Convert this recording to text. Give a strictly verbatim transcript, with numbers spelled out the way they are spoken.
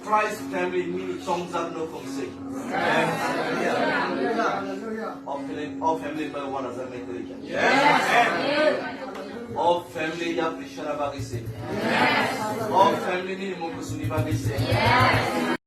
Christ family nini chongjak no kong se. O family, o family bai wana jak nai kori kha. O family ya prishana bagwi se. O family nini mung kusuni bagwi se.